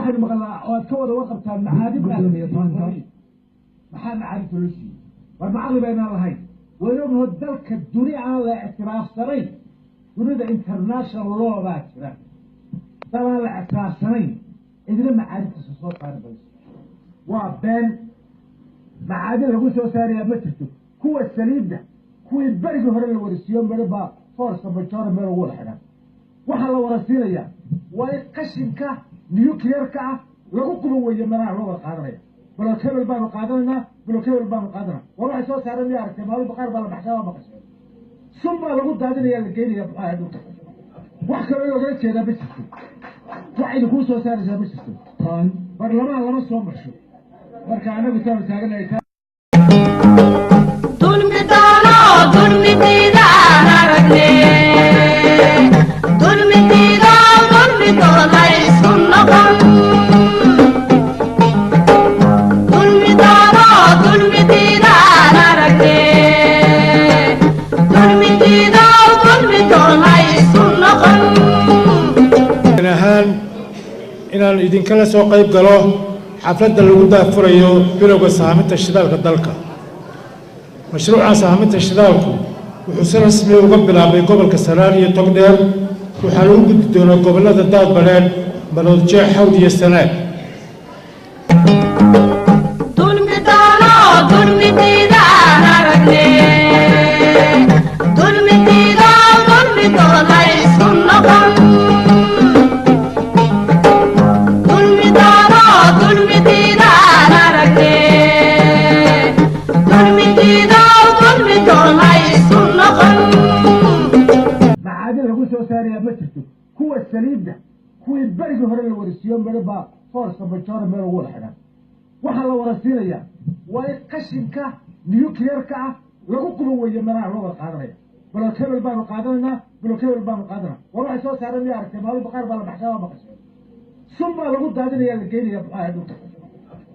Waxaynu maqalnaa oo aad ka wada warqabtaan macaadin baa la siiyey. Maxaa macaadinta loo siiyey? War macaqli baynaan lahayn. Waynu ognaho dalka duni aan la ictiraafsanayn, dunida international law baa jira. Dal aan la ictiraafsanayn cidina macaadintiisa soo saari mayso. Waa been, macaadin lagu soo saarayaa ma jirto. Kuwa saliidda, kuwii berigii hore la warisiiyo mero baa force majeure meel ugu wada xidhan. Waxaa la wada siinayaa waa in qashinka nuclearka ah lagu qubo weeye. Meelaha loo wada qaadanaya, block hebel baanu qaadanaynaa, block hebel baanu qaadanaa. War waxay soo saareen miya aragtay? Maalin qaar baa la baxshaa, waa maqasheen. Sun baa lagu daadinaya, la geynaya muxuu ahay dhulka. Wax kaloo loogala jeedaa ma jirto, wax idinkuu soo saaraysaa ma jirto. Baarlamaan lama soo marsho. Marka anagu saanu taaganahay. Dulmi doono, dulmidiidaan aragne, dulmidiido, dulmi doona isku noqon. Dulmi doono, dulmidiidaan aragne, dulmidiido, dulmi doona isku noqon. Ahaan inaan idinkala soo qayb galo xafladda lagu daahfurayo bilowga sahaminta shidaalka dalka. Mashruuca sahaminta shidaalku wuxuu si rasmi uga bilaabay gobolka Saraar iyo Togdheer. Waxaa lagu gudbi doonaa gobollada Daadmadheedh, Maroodjeex, Xawd iyo Sanaag. Dulmi doono, dulmidiidaan aragne, dulmidiido, dulmi doona isku noqon. Dulmi doono, dulmidiidaan aragne, dulmidiido, dulmi doona isku noqon. Macaadin lagu soo saarayaa ma jirto. Kuwa saliidda, kuwii berigii hore la warisiiyo mero baa force majeure meel ugu wada xidhan. Waxaa la wada siinayaa waa in qashinka nuclearka ah lagu qubo weeye. Meelaha loo wada qaadanaya, block hebel baanu qaadanaynaa, block hebel baanu qaadanaa. War waxay soo saareen miya aragtay? Maalin qaar baa la baxshaa, waa maqasheen. Sun baa lagu daadinaya, la geynaya muxuu ahay dhulka.